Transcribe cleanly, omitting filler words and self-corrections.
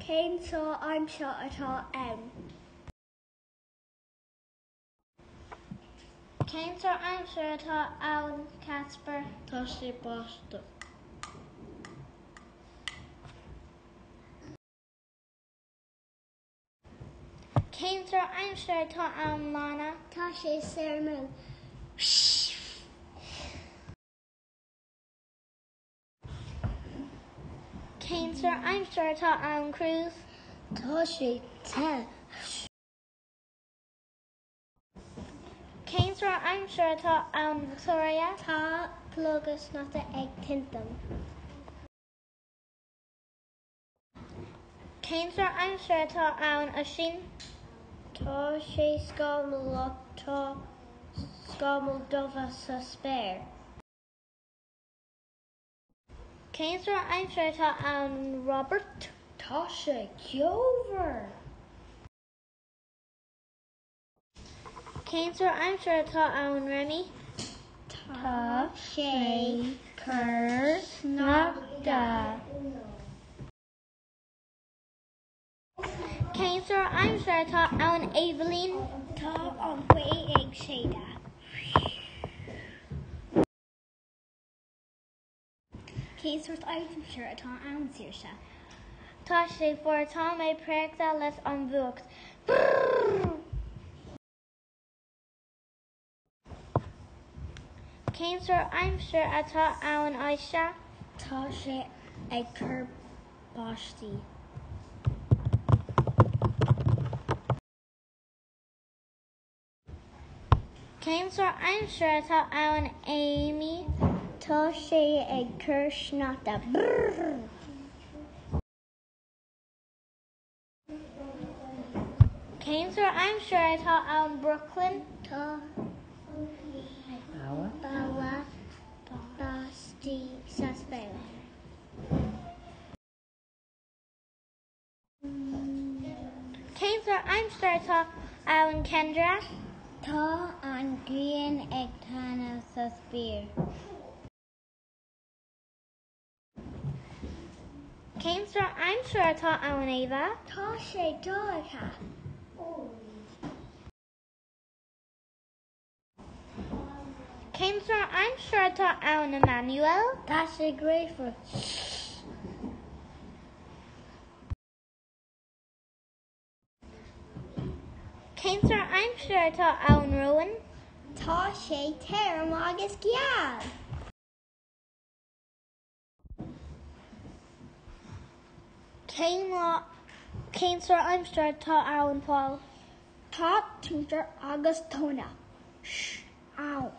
Cén sórt aimsire atá ann? Cén sórt aimsire atá ann, Casper? Tá sé báisteach. Cén sórt aimsire atá ann, Lana? Tá sé stoirmiúil. Cén sórt aimsire atá ann, Cruz? Tá sé te. Cén sórt aimsire atá ann, Victoria? Tá cloga sneachta ag titim. Cén sórt aimsire atá ann, Oisín? Tá sé scamallach. Tá scamaill dubha sa spéir. Cén sórt aimsire atá ann, Robert? Tá sé ceomhar. Cén sórt aimsire atá ann, Remy? Tá sé ag cur sneachta. Cén sórt aimsire atá ann, Eibhlín? Tá an ghaoth ag séideadh. Cén sórt aimsire atá ann, Saoirse? Tá sé fuar. Tá mé préachta leis an bhfuacht. Brrr! Cén sórt aimsire atá ann, Aisha? Tá sé ag cur báistí. Cén sórt aimsire atá ann, Amy? Tá sé ag cur sneachta. Brrr! Cén sórt aimsire atá ann, Brooklyn? Tá bogha báistí sa spéir. Cén sórt aimsire atá ann, Kendra? Tá an ghrian ag taitneamh sa spéir. Cén sórt aimsire atá ann, Ava? Tá sé dorcha. Cén sórt aimsire atá ann, Emmanuel? Tá sé gaofar. Cén sórt aimsire atá ann, Rowan? Tá sé tirim agus geal. Cén lá, cén sórt aimsire atá ann, Paul? Tá tuirse agus tona ann.